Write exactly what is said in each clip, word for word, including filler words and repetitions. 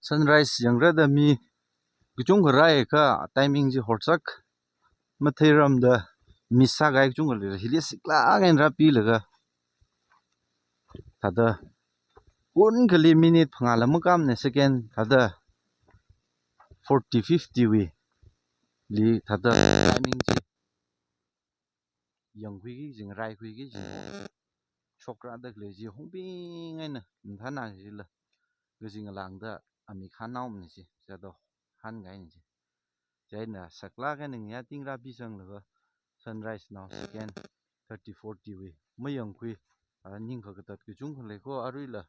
Sunrise yangra da mi kachungkha rāi kha, timing chi horsak matheiramda miss sākahai kachungkha lei, hili siklāk eina rāpilaga thāda kun kali minute phangā la makāmana, second thāda forty fifty wui li thāda timing chi yangkhuiki jing, raikhuiki jing. Shokrada khalei chi hongbing eina mathāna jila, kazing alangda amik hānnaomana chi, chithāda hānkahaina chi. Chieina saklāk eina ngayā ting rāpisanglaga sunrise nao second thirty forty wui mayangkhui, a, ning kakatat kachungkha lei kho aruila,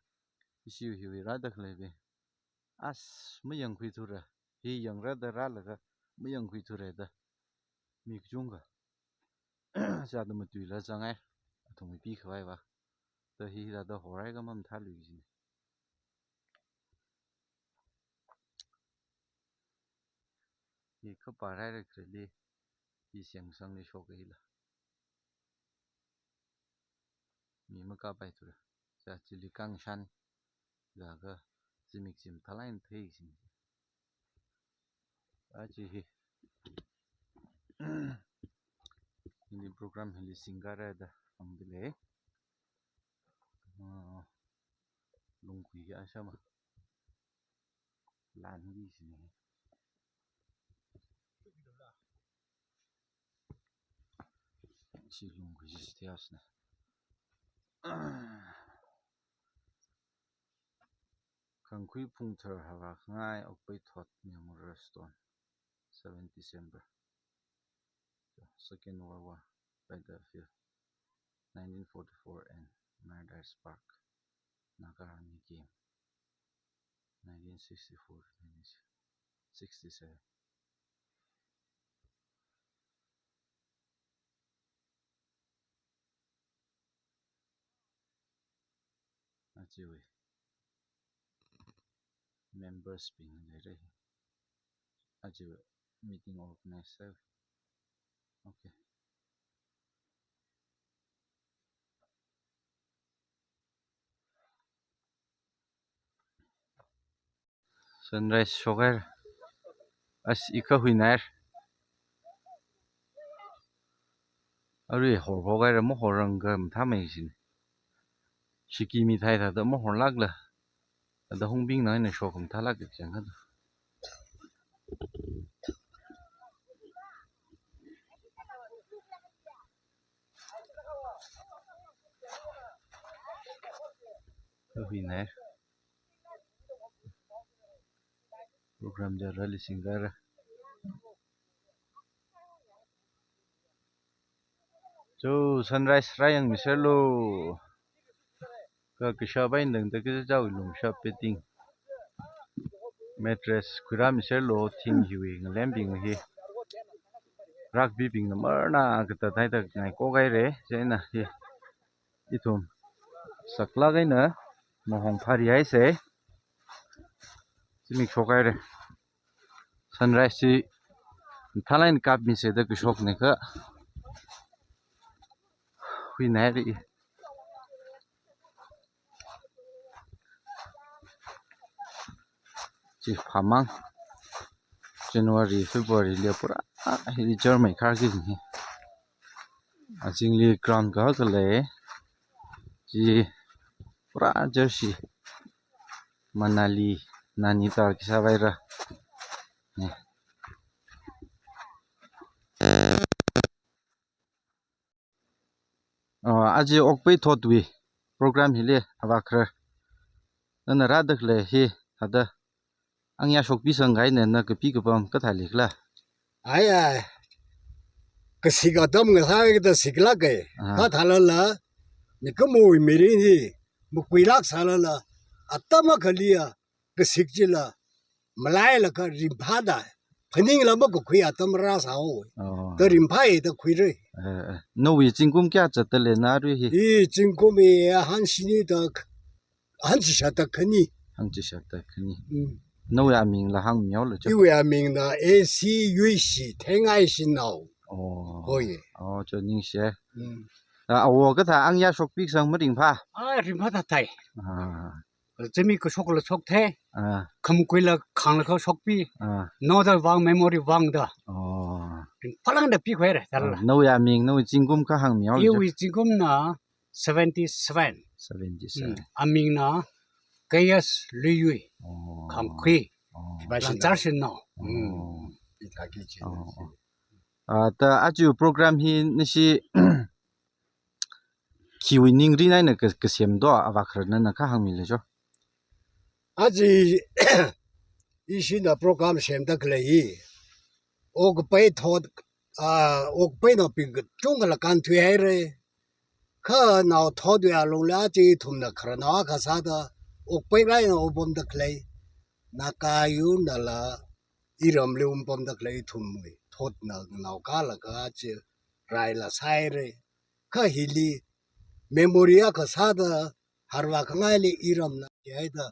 ishi hiwui rāda khaleibing. As, mayangkhuithura. Hi yangra da rālaga mayangkhuithura da mi kachungkha chithāda matuila zanghai, athumwui pikhavaiva. Da hi rāda horai kha mamathālui jina. Hi kapā rairak khareli, hi sengsangli shoka hila. Mi makāpaithura. Chā chili kangshan, laga zimik chi mathālāk eina thei jina. Achi hi. Hili program hili singkara da hāngda lei. Ah, lungkhui ya shama. Lan hi sini. Chi lungkhui chi stairs na. Khangkhui Phungthar Hava Khangai Okpei Thot Memorial Stone, seventh December. Second World War, battlefield, nineteen forty-four and Murder Spark, Naga Army Game, nineteen sixty-four, nineteen sixty-seven. Achiwui members bing leira. Achiwui meeting organize. Okay. Sunrise shokhaira. As, i kha huinaira. Arui horphokhaira, mahorrang kha mathāmei jina. Shiki mithai thāda mahorlākla, ada hongbing nang eina shok mathālāk kachang hada. Kha huinaira. Program jarali singkara. Cho, sunrise rāyangmiserlu. Kha kashap eina tangda kachichāwui lumshap peting. Mattress khuirāmiserlu, thing hiwui ngalembing hi. Rugby bingna marna kata thaida ngaikok haira, chieina hi ithum saklāk eina mahong phari haisa. Zimik shokhaira. Sunrise chi mathālāk eina kapmisa da kashokna kha. Huinaira. Chi phamang. January, February li pura, ah, hili jarmei kharki hi. Azingli ground kahak lei. Chi pura jersey. Manali, Nainital khisāvaira. Ni. Ah, aja Okpei Thotwui program hili avākharar. Nana rāda khalei hi, thāda angayā shokpisang kahaina, na kapi kapam kathā leikhala? Ai, ai. Kasik atam ngasā kata siklāka. Ah. Kathālala, mikumowui mirin hi makhuilāk sālala, atam akhaliya kasik chila malailaga ringphāda, phaningla makakhui atam rāsāhaowa. Oh. Da ringphāya da khuira. Eh, eh. Nawui zingkum kayā zatda lei na arui hi? I zingkum hi hangshini da, hangchishat da khani. Hangchishat da khani. Mm. Nawui amingla hāngmihaolu cho. Iwui amingna A C Yuishi, Thengai shanao. Oh. Hoi. Oh, cho ningshi. Mm. Ah, awo kathā angayā shokpisang maringphā? Ah, ringphāda thei. Ah. Zimi kashokla shokthei. Ah. Khamkuila khangla kashokpi. Ah. Naoda vang memory vangda. Oh. Phalangda pikhuira, ah, dala. Nawui aming, nawui zingkum kahāng mihaoki. Iwui zingkumna seventy-seven. Seventy-seven. Hmm. Amingna K S Luiyui. Oh. Khangkhui. Oh. Lanchar Shinao. Hmm. Oh. Ah, ta aja program hi nashi khiwui ningrin eina ka, kasemdo, avākhararna kahāngmilu jo. Aja ishina program semda khalei hi, okpai thot, ah, okpainaobing kachungkhala kānthuihaira. Kha nao thotwui alungli aja ithumna khararnao akha sāda, okpai eina ungpamda khalei, Naga yurnala iramli ungpamda khalei ithumwui thotna nganaokalaga aja raila sāhaira. Kha hili memory akha sāda, harvākhangaili iramna jihaida,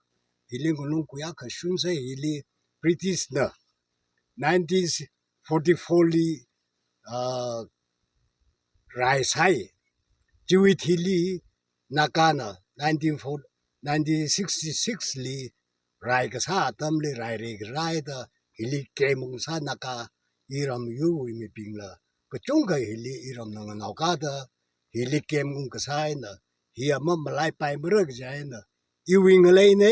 hili ngalung khuiya kashunsa hili British na nineteen forty-four li, ah, raisai. Chiwui thili Nagana nineteen forty, nineteen sixty-six li rai kasā atamli rai rai karai da hili camp ungsā Naga iram yurwui mibingla kachungkha hili iramna nganaokada hili camp ungkasā eina hi ama malaipaimara kaji eina iwui ngaleina,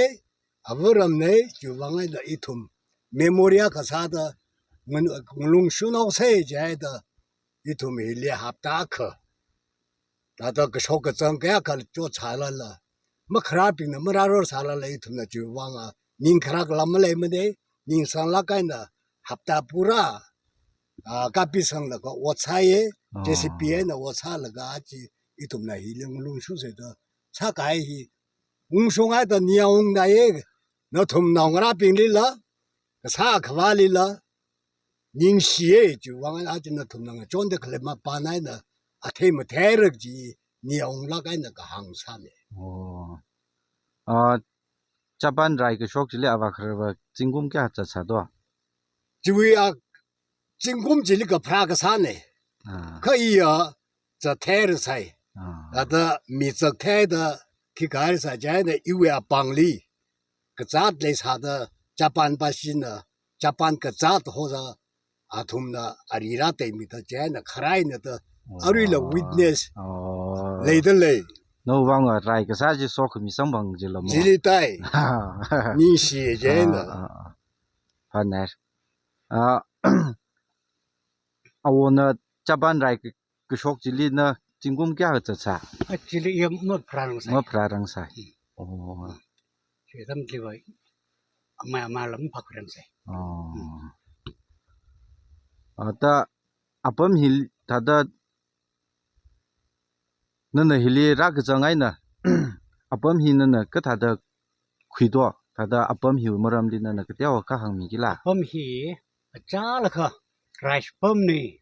avaramna, chiwui vang eina ithum memory akha sāda ngan-, ngalung shunhaosa jihaida ithum hili hapta akha thāda kashok kazang kayākha chotsālala, makharābingna marāror sālala ithumna chiwui vanga ning kharak lam maleimana, ning sanglāk eina hapta pura, ah, kapi sanglaga ot sāya, ah, J C B eina ot sālaga aja ithumna hili ngalung shusa da sākahai hi. Ungshungaida ningyāng ungda ye, nathum naongarābinglila, kasā akhavālila, ningshiya, chiwui vang aja nathumna ngachonda khalei mapān eina, athei matheira kaji ningyāng unglāk eina kahāng sāna. Oh. Ah, Japan rai kashok chili avākhararva zingkum kayā zatsādo? Chiwui a zingkum chili kapharā kasāna. Ah. Kha iya zathairasai. Ah. Thāda mi zathaida khikha hairasai jihaina iwui apāngli kazāt leisāda Japan bashina, Japan kazāt hoda athumna ari rāteimida jihaina kharaina da, oh, aruila witness, oh, leida lei. Nawui vang rai kasā chi sokhami samphang jilamo. Jili tai. Ningshi jihaina. Ah, ah, ah. Phaner. Ah, awona Japan rai ka-, kashok chili na zingkum kayā zatsā? Ah, chili iya mapharārangsai. Mapharārangsai. Hmm. Oh. Chi atamliva amei amala maphākhuirangsai. Oh. Hmm. Ah, ta apam hi thāda nana hili rākazang eina, apam hi nana kathāda khuido, thāda apam hiwui maramli nana kateowa kahāngmikila? Apam hi achālakha rice pamna,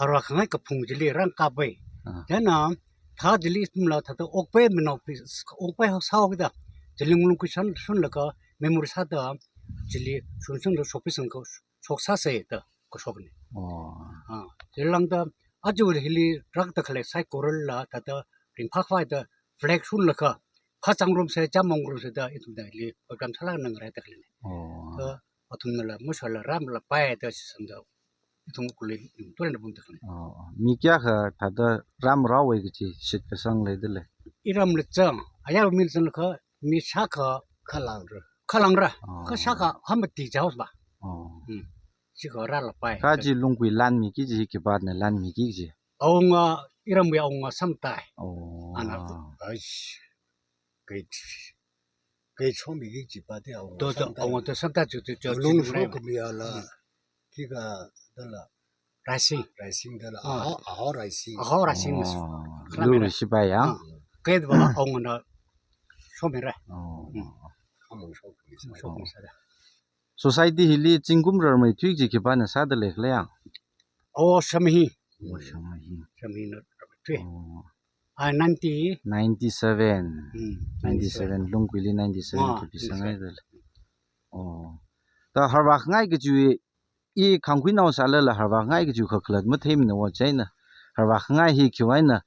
harvākhangai kaphung chili rāngkapai. Ah. Chieina thā chili ithumla thāda okpai manaopi, okpai hao sāhaokida, chili ngalung khuishun, shunlaga memory sāda, chili shunshunlaga shokpisangkha shoksāsa da kashokna. Oh. Ah, chilāngda aja hili rākada khalei saikorala thāda ringphākhavai da flag shunlaga, phāzangrumsa, chāmāngrumsa da ithumna hili program sālaga nganāda khaleina. Oh. Da athumnala mashola rāmalapai da shisangda ithum kuli ning turan da pamda khalei. Oh, oh. Mi kayākha thāda rāmaraowei kaji shitkasang leida lei? Iramli zang, ayarli zanglaga mi shākha khalangra. Khalangra. Oh. Kha shākha hamati jaos ba. Oh. Hmm. Chikha rālapai. Kha chi lunggui lanmiki kaji khipāna lanmiki kaji? Awunga, iramwui awunga samtai. Oh. Ana. Aish. Kai, kai chomiki kaji pāti awunga samtai. To, to, awunga to samtai chu, chu, chu, lung chu, chu, shokhamiala. Hmm. Khikha dala. Raising. Raising dala. Ah. Aho, aho raising. Aho raising. Oh. Khalamira. Lu sipai ya? Ah. Kaiva awungana shomira. Oh. Hmm. Khamang shokhami sā. Shokhami sāda. Society hili zingkum rarmeithui kaji khipāna sāda leikhala ya? Oh, Shamhi. Oh, Shamhi. Shamhina rarmeithui. Oh. Ah, ninety. Ninety-seven. Hmm, ninety-seven. Ninety-seven. Lungguili ninety-seven. Ah, kapi sāngaida lei. Oh. Ta harvākhangai kaji i khangkhuinao sālala harvākhangai kaji kakhalat matheimana, chieina harvākhangai hi khiwui eina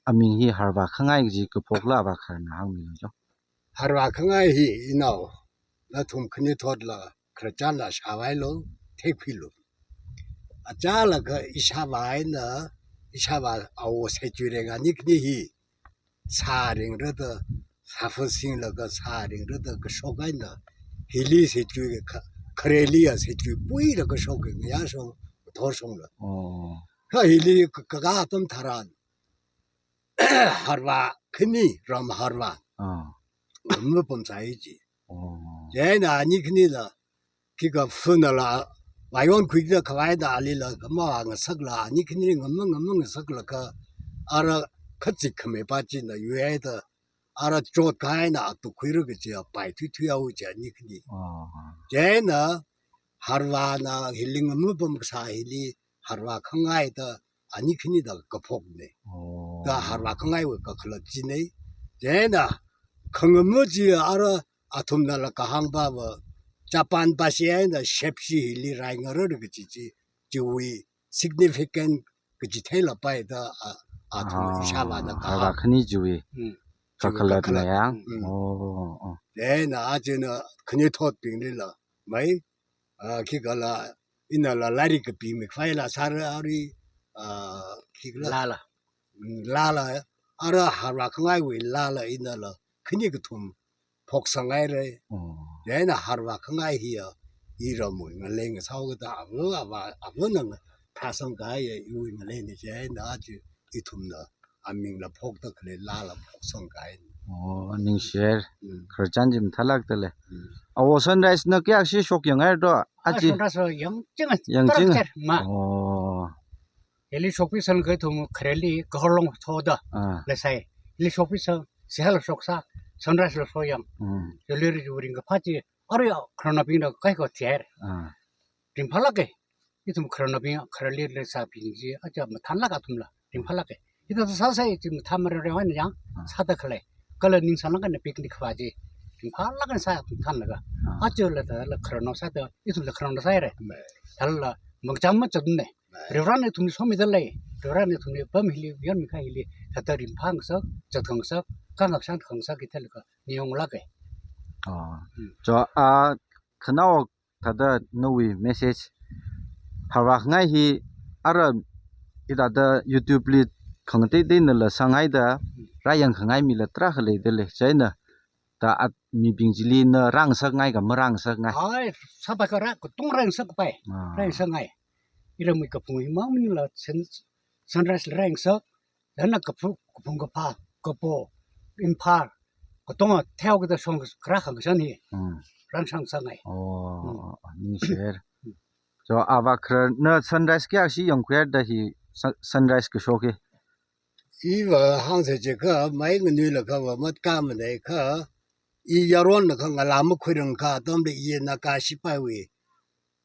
aming hi harvākhangai kaji kaphokla avākhararna hāngmilu jo. Harvā khangai hi inao, nathum khanuithotla, khararchanla shāvailu, theikhuilu. Achālakha ishāvā eina, ishāvā awo sāchui renga ani khani hi, sāringrada, sāfa singlaga sāringrada kashok eina, hili sāchui kha-, khareli ya sāchui puila kashok ngayā shong, thor shongla. Oh. Kha hili ka-, kaka atam tharan, harvā khani, ram harvā. Ah. Ngamma pamsai ji. Oh. Chieina ani khanila, khikha phunala, vāyonkhuida khavai da alila, kama ngasakla, ani khani ngama ngama ngasaklaga, ara kachik khame pa china yuida, ara chot kahaina atuk khuira kaji apai thuithui au ji ani khani. Ah. Chieina, harvāna hili ngama pamkasā hili, harvā khangai da, ani khani da kaphokne. Oh. Da harvā khangaiwui kakhalat jine. Chieina, khangama chi ara athumnala kahāng pava, Japan pashi eina shepshi hili raingarara kaji chi, chiwui significant kaji theilapai da, a, athum Ah, ishāvāna kahāng. Harvā khani chiwui. Hmm. Chiwui kakhalatna kakhalat. Yang. Hmm. Oh, oh. Chieina, achina khanuithotbinglila, mai, ah, khikhala, inala lairik kapimi khavai la sāra ari, ah, khikhala. Laala. Mm, laala, ara harvā khangaiwui laala inala, khani kathum phoksanghaira. Oh. Chieina harvā khangai hiya, iramwui ngalei ngasao kada, ava, ava, avana phāsangkahai ya, iwui ngaleina chieina aja, ithumna, amingla phokda khalei laala phoksangkahai. Oh, ningshire. Mm. Khararchan chi mathālākda lei. Mm. Awo Sunrise na kayākha shok yanghaira do? Ah, achi. Sunrise lo yangching, yangching. Tarap cher, ma. Oh. Hili shokpi sālakha ithum khareli kahorlong thoda. Ah. Leisai. Hili shokpi sā, sihāla shoksā, Sunrise lo shoyang. Mm. Hili ri ringkaphā chi, ari khararnaobingna kaikho thihaira. Ah. Ringphālāka. Ithum khararnaobing, khareli leisābing chi, aja mathānlāka athumla, ringphālāka. Ithum sāsai chi mathāmara rewai na yang, Ah. sāda khalei. Kala ningsālāk eina picnic khavā chi, ringphālāk eina sā athum thanlaga. Ah. Aja la da la khararnao sāda, ithumla khararnao sāhaira. Mei. Thālala, mangcham machamne. Mei. Reverend ithumli somida lei. Reverend ithumli pam hili, yon mikha hili, thāda ringphāngasak, zatkhangasak, khangasak, khangasak, ithālaka, niyonglāka. Ah. Hmm. Cho, ah, khanao thāda nawui message. Harvā khangai hi ara hithāda YouTube li khangateiteinala sānghaida, rāyangkhangai mila tarākha leida lei. Chieina da at mibing chili na rāngasakngai ka marāngasakngai. Ai, sāpai kha rā, katonga rāngasakpai. Ah. Rāngasakngai. Iramwui kaphung himang maningla Sun-, Sunrise la rāngasak, Dana kaphung, kaphung kaphā, kapo, Imphal, katonga theo kada shong kharā khangashan hi. Hmm. Rāngasakngai. Oh, Hmm. ningshire. So, avā khararna Sunrise kayākha shi yangkhuihaira da hi Sun-, Sunrise kashok hi? Iva hāngsa chiakha, mai nganuilakha va matkāmana kha, i yaronlakha ngalā makhuirangkha atamli i Naga shipaiwui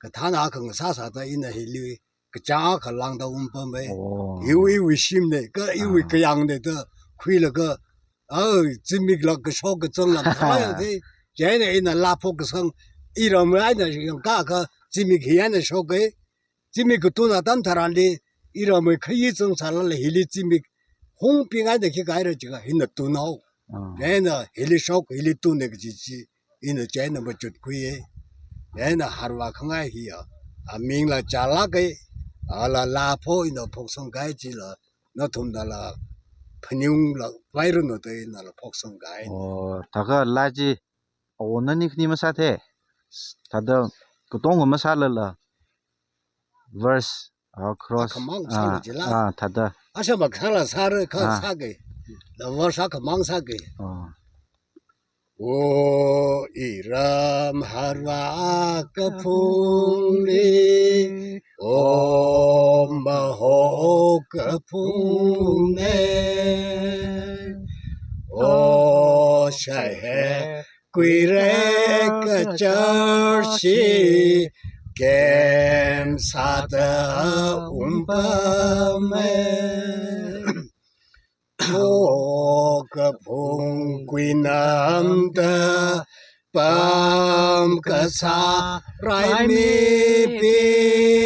kathāna akha ngasāsāda ina hili kachāng akha lāngda umpamma. Oh. Iwui, iwui shimna, kha iwui Ah. kayangne da khuilaga, ai, zimiklāk kashok kazanglāk Ah. thāya de. Chieina ina laa phok kasang, iramwui eina yangkakha zimik hi eina shoka. Zimik katun atam tharanli, iramwui khayi zangsālala hili zimik hungbing eina khikha haira chiakha hina tunao. Ah. Chieina hili shok, hili tuna kaji chi, ina chieina machutkhuiya. Chieina harvā khangai hiya, amingla chālāka, ala laa pho ina phoksangkahai chila, nathumnala phaningungla vairanu da inala phoksangkahai. Oh, thākha laa chi, awo nani khani masāthei. Thāda katonga masālala. Verse, ah, chorus. Akhamang Ah, sālu jila. ah, thāda. Asā makhāla sāra kha Ah. sāka. La verse akhamang sāka. Oh. O iram harvā kaphungli, o maho kaphungna, o shaihe kuirek kachar chi, kem sāda umpamma. O kaphung kuinamda pam kasā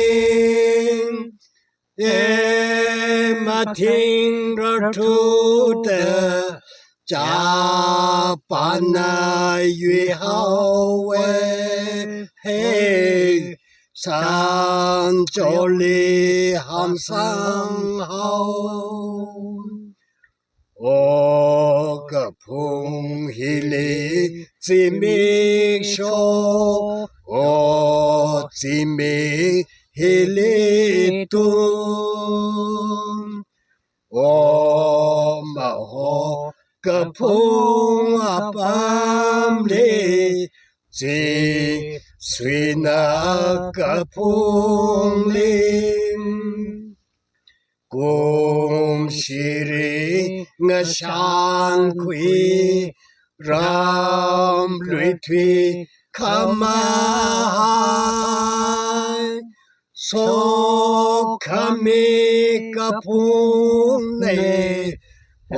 raimibing, e mathingrarthuda Japanna yuihaowa, hey, sancholi hamsanghao. O kaphung hili zimiksho, o zimik hili tun. O Maho kaphung apamli, zisuina kaphungli, kumshiri ngashankhui, ramlui tui khamahai, sokhami kaphungna, o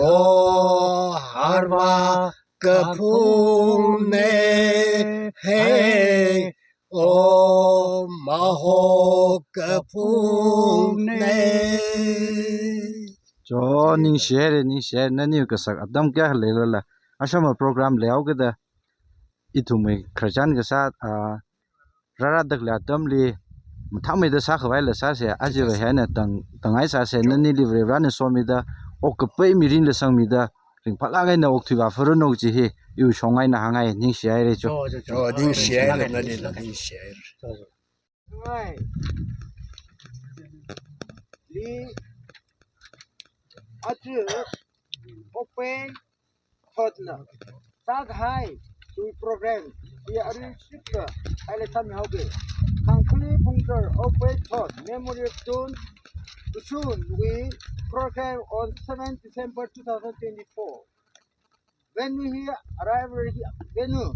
Harva kaphungna, hey, o Maho kaphungna. Cho, ningshihaira, ningshihaira, nani kasak atam kayākha leilala, ashama program leihaokida, ithumwui khararchan kasā, ah, rāra dakla atamli, mathāmeida sākhavaila sāsa, ajava hina tang, tangai sāsa, nanili Varivarana somida, okkapai mirinla sangmida, ringphālāk eina okthui vāpharanu kaji hi, iwui shong eina hāngngai, ningshihaira cho. Cho, cho, cho. Cho, ningshihaira, nanila ningshihaira. Cho, cho. Ngai. Li, aja, Okpei thotna sākahai tui program hi arui shipka haila sāmihaoga. Khangkhuli Phungchar Okpei Thot Memorial Stone Kushun wui program on seventh December two thousand twenty-four. Venue hi, arrival hi, venue.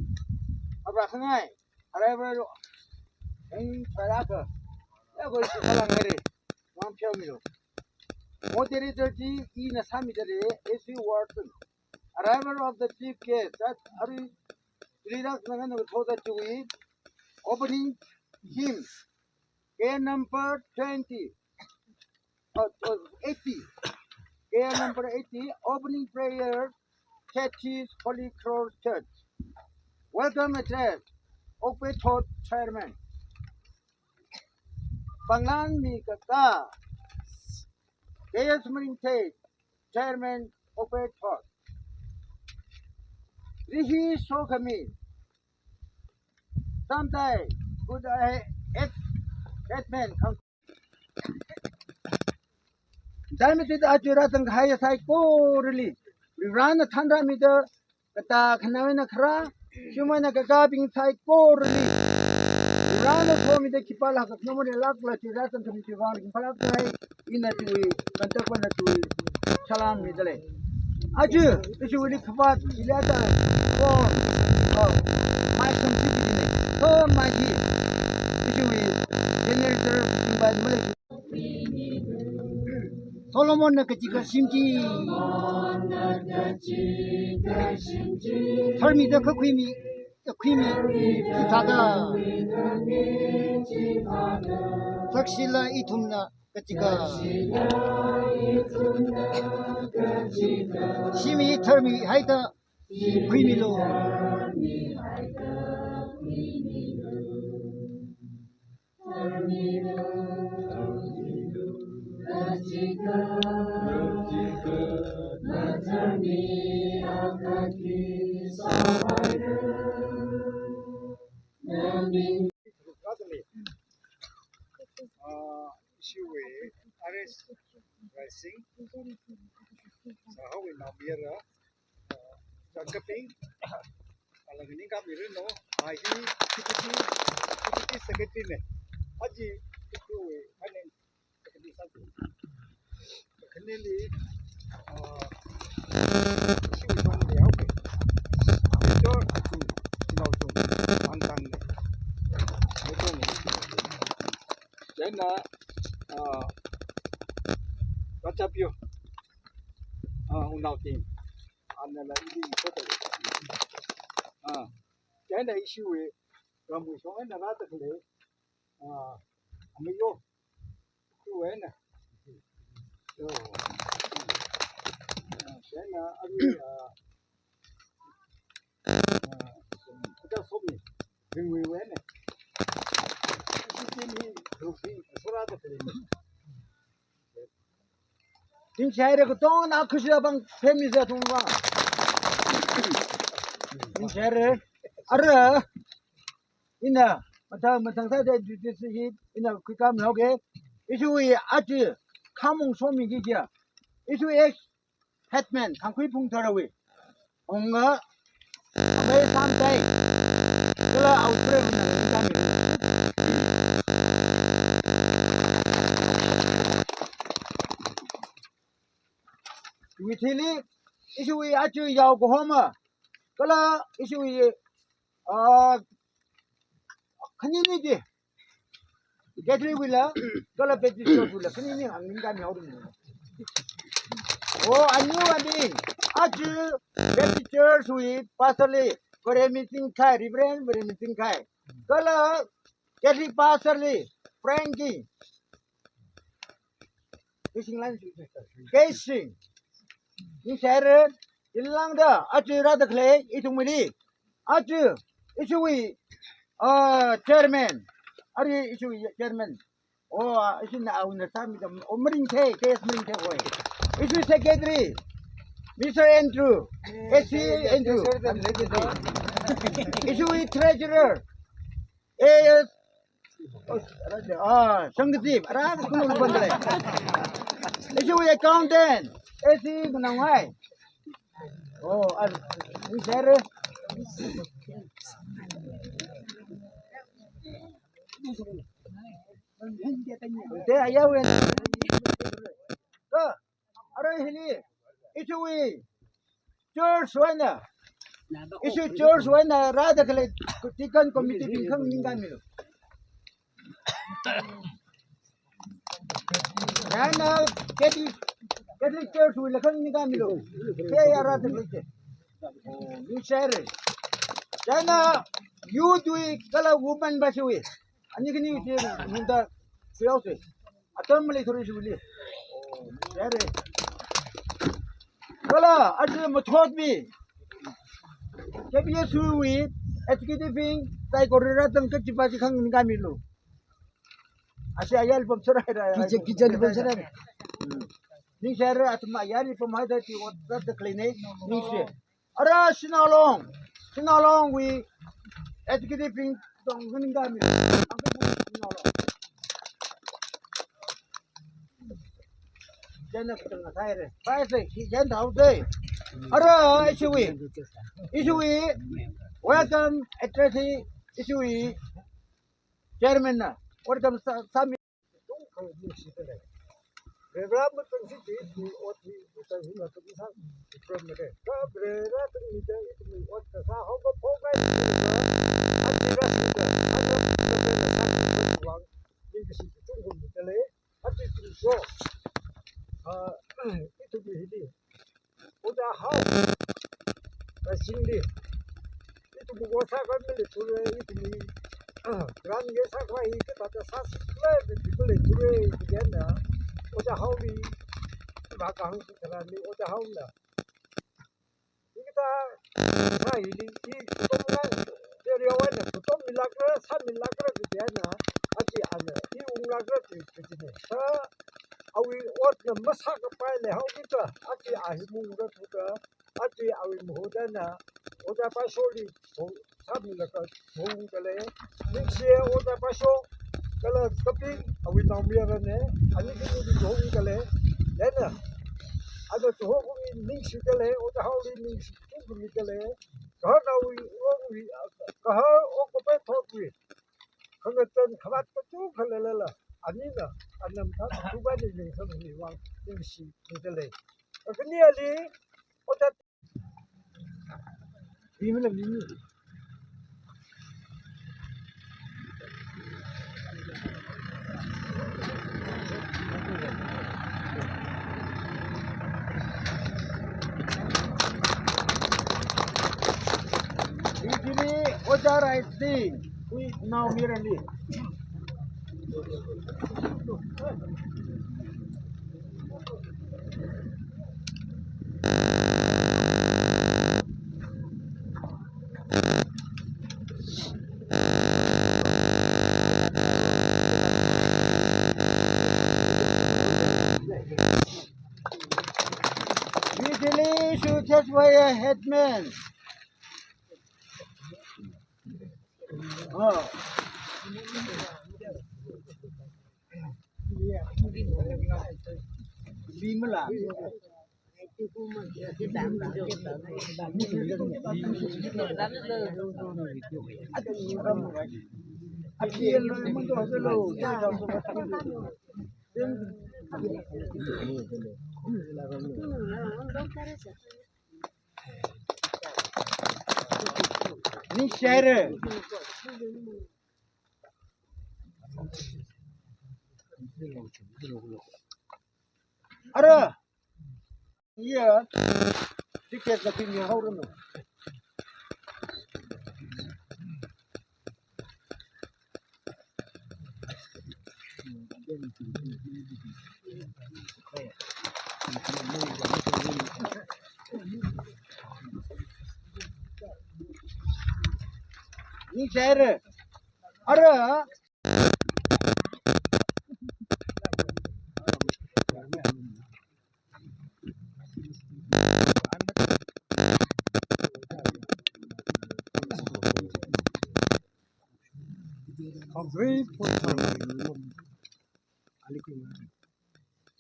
Abra khangai, arrival lo. Eng tharaka. Ya koi si kalang ngare. Wang pyo milo. Moderator ji, ina sāmidalei, A C Wharton. Arrival of the chief guest, that arui, Lirak Nangan Thoda Chui, opening hymn, K number twenty, uh, uh, eighty, K number eighty, opening prayer, Catechist, Holy Cross Church. Welcome address, Okpei Thot Chairman. Panglan mi kaka, K S Maringthei, Chairman, Okpei Thot. Rihi Sokhami, Samtai, good, eh, ex-, headman, Khang-, Dharma Tita Achura Tang Kaya Saikorali, Varivarana thanrāmida, kata khanawena khara, shumana kakabing saikorali, Varivarana somida khipālāk, nomore lākla chira tang kami chiwang, khipālākhai, ina tui, kantak wana tui, salam midalei. Aja, ishi wili khavat, ili ata, four, oh, five country kidine. Kha maji, ishi wili, generator, tumbai malei. Solomonna kachika shimji. Tharmida kakhuimi, kakhuimi, chithāda. Sakshila ithumna kachika. Shimji tharmihaida khuimilu. Ah, ishiwui R S Raising, Sahawui naomayara, ah, Changkaping, ala ningkāmiranu, ah hi, Deputy, Deputy Secretary ne, aja, ishiwui, aning, Khanili, ah, ishiwui shongli, okay. Major Achung, Chinao Chung, Angtang ne. Major ne. Chieina, ah, Rachapyo, ah, Unao Ting, anala ili isoda. Ah, chieina ishiwui, ramwui shong eina rāda khalei, ah, Amayo, Kuwena. So, ah, chieina arui, ah, Aja somi, ringwui wene. Ishi team hi, group hi, sora da kali. Ningshire katongna khushi bang family sa thungwa. Ningshire. Ara. Ina, mathang, mathang sāda duty si hi, ina khuikāmihao ke. Ishiwui aja, khamong somi ki kia. Ishiwui ex headman, Khangkhui Phungtharawui. Onga, amei samtai. Kala outbreak na ni tani. Withili, ishiwui aja yao kahoma. Kala, ishiwui, ah, khanini di. Catholic wuila, kala Baptist Church wuila, khanini ang ningkāmihao ri. Oh, ani wani, aja Baptist Church wui pastor li, Varemi Tingkhai, Reverend Varemi Tingkhai. Kala Catholic pastor li, Frankie. Kei Sing lan, Kei Sing. Ningshire, inlangda, aja rāda khalei, ithumwuili. Aja, ishiwui, ah, chairman. Ari ishiwui chairman. Oh, ah, ishina awuna sāmi dam. Oh, Maringthei, K S Maringthei hoi. Ishiwui secretary, Mister Andrew, S C Andrew. Ishiwui treasurer, A S, ah, Shangdip, ara kunu bandre. Ishiwui accountant, A C Gunangai. Oh, ah, ningshire. Te aya wen. Ka, ara hili, ishiwui church wui eina, ishiwui church wui eina rāda khalei deacon committee bing khanganingkāmilu. China Catholic, Catholic Church wuila khanganingkāmilu. Kei ya rāda khalei te. Ningshire. China youth wui kala woman ba ishiwui. Ani khani te nungda suyao se. Atam maleithura ishiwuili. Yare. Kala, aja mathotmi. K B S U wui executive bing, saikora rātang kachipa chi khanganingkāmilu. Ashi ayal pam sarai ra. Kiche, kiche ni pam sarai. Hmm. Ningshire atam ayal pam haida chi ot rāda khalei ne. Ningshi. Ara Sinaolong, Sinaolongwui executive bing tong nganingkāmi. Angka bu Sinaolong. Jana kutang athai re. Pai se, ki jan thao de. Ara ishiwui, ishiwui welcome address hi ishiwui chairman na welcome sa, sa mi. Tung khang ningshida lei. Revra matang si ti, ti ot hi, ita hina tung sa, ti pram mare. Ka Revra tung mida, ita mi ot kasā hao ba phok ai, ati ra si ta, ata ita pram sa, ita wang, ningshi tung kum mida lei, ati tung so. Ah, ita mi hili. Ojā Hao, kasingli, ithum ot sākhavai maleithura, ithum, ah, grant ngasākhavai hi kathāda sāsi khala, ithum maleithura, ithum eina, Ojā Haoli, vākahāng si tharanli, Ojā Haona. Hikathā, sā hili, i, tomngai, area wui eina, tommi lākra, sāmi lākra, ithum eina, achi ana, i unglākra, ithum, ithum eina. Sā, awui otna masākapai leihao kida, achi a hi maungra thuda, achi awui mahut eina, Ojā Paisholi, ho, sāmilaga, hongda lei, ningshi Ojā Paisho, kala kaping, awui naomayarana, ani khani hongda lei, lena, ana tuhokumi ningshida lei, Ojā Haoli ningshi, tungkumida lei, kahar awui, ongwui, kahar okkapai thotwui, khangachon khavāt kachungkha leilala, anina, anam tha, thuba ni ningsam ni vang, ningshida lei. Akhani ali, Ojā Ithumli Ojā Raising, wui naomayarali. That's why I had men. Oh. Bimala. Ningshire. Ara. Iya. Ticket la pimi haoranu. Ningshire. Ara. Kawui phothar.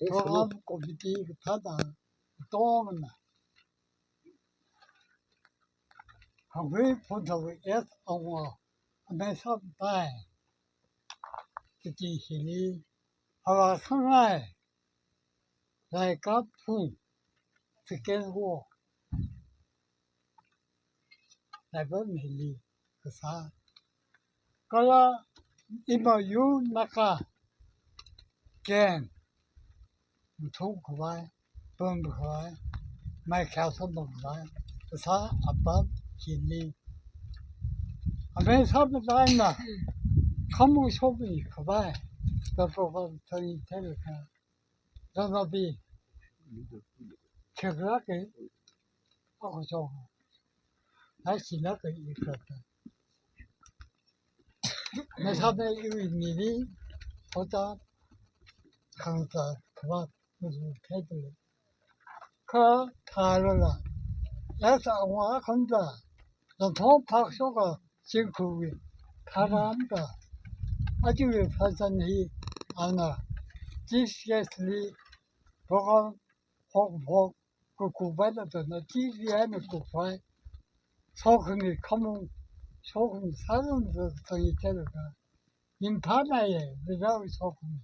Program committee kathāda tongna. Kawui phothar S Awunga amei sāpai. Titi hili hava khangai. Laikap phung. Second war. Laibam hili kasā. Kala ima yu Naga. Ken. Muthung khavai. Pam khavai. Mai kya sa pam khavai. Kasā apam hili. Amei sāpai na. Khamu shopi khavai. Tapo khavai. Tani tani khavai. Ranabi. Kheklāke. Ako chong. Hai silāke ikrata. Nasabna iwi nili. Hota. Khangta. Khavai. Muzu khetule. Kha tharala. Yasa wa khamta. Nathong phak shoka. Singkhuwui tharan ka. Achiwui phazan hi ana T C S li program hok hok kuku bai la tana T V ana kupai. Sokhami khamung sokhami saran sa sangi tela ka. Yin thana ye, without sokhami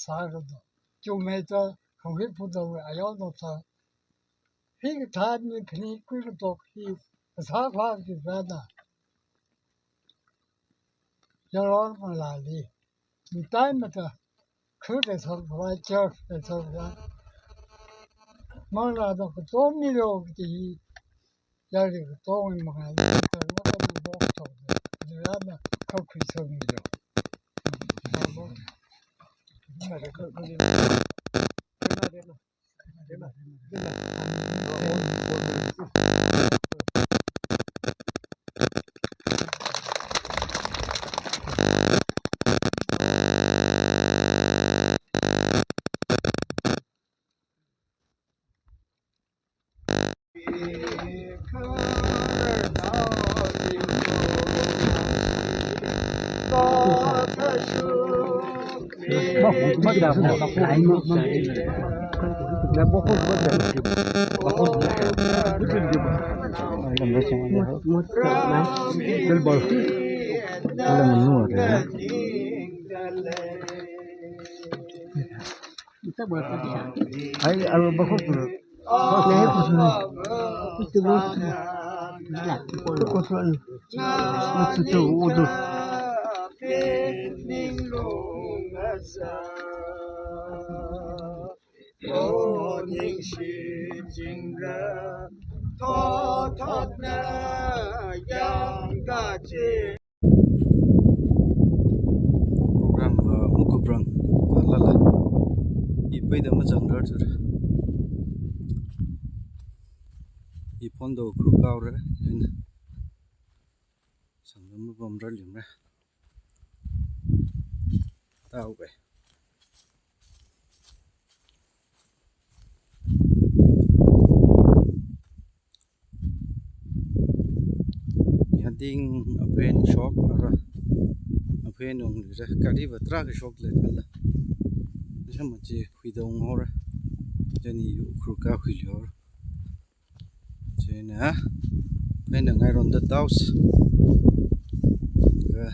sāra do. Chumeta khawi puda we ayau no sa. Hi kathāni phini kui katok hi kasā khavai ki rana. Yarong malali. Mitai mata. Khu kasā khavai, church kasā khavai. Mangla do katom milo kati hi. Yari katom mangai. Kata mata do bok tok. Rana kha kui sā milo. Ai, alo bakho tu. Bakho tu. Itu bakho tu. Bakho tu. Bakho tu. Udu. Program, uh, mukuprang, uh, lala. Ipai da mazang rar tur. Iphone do kru kau ra, yin. Sang da mabam rar lim ra. Tau bai. Ding aphen shok ara. Aphen ung lira. Kari batra ke shok le thala. Nisha machi khuidong ora. Jani Ukhrul ka khuili ora. China. Phen ngai ronda taus. Ga.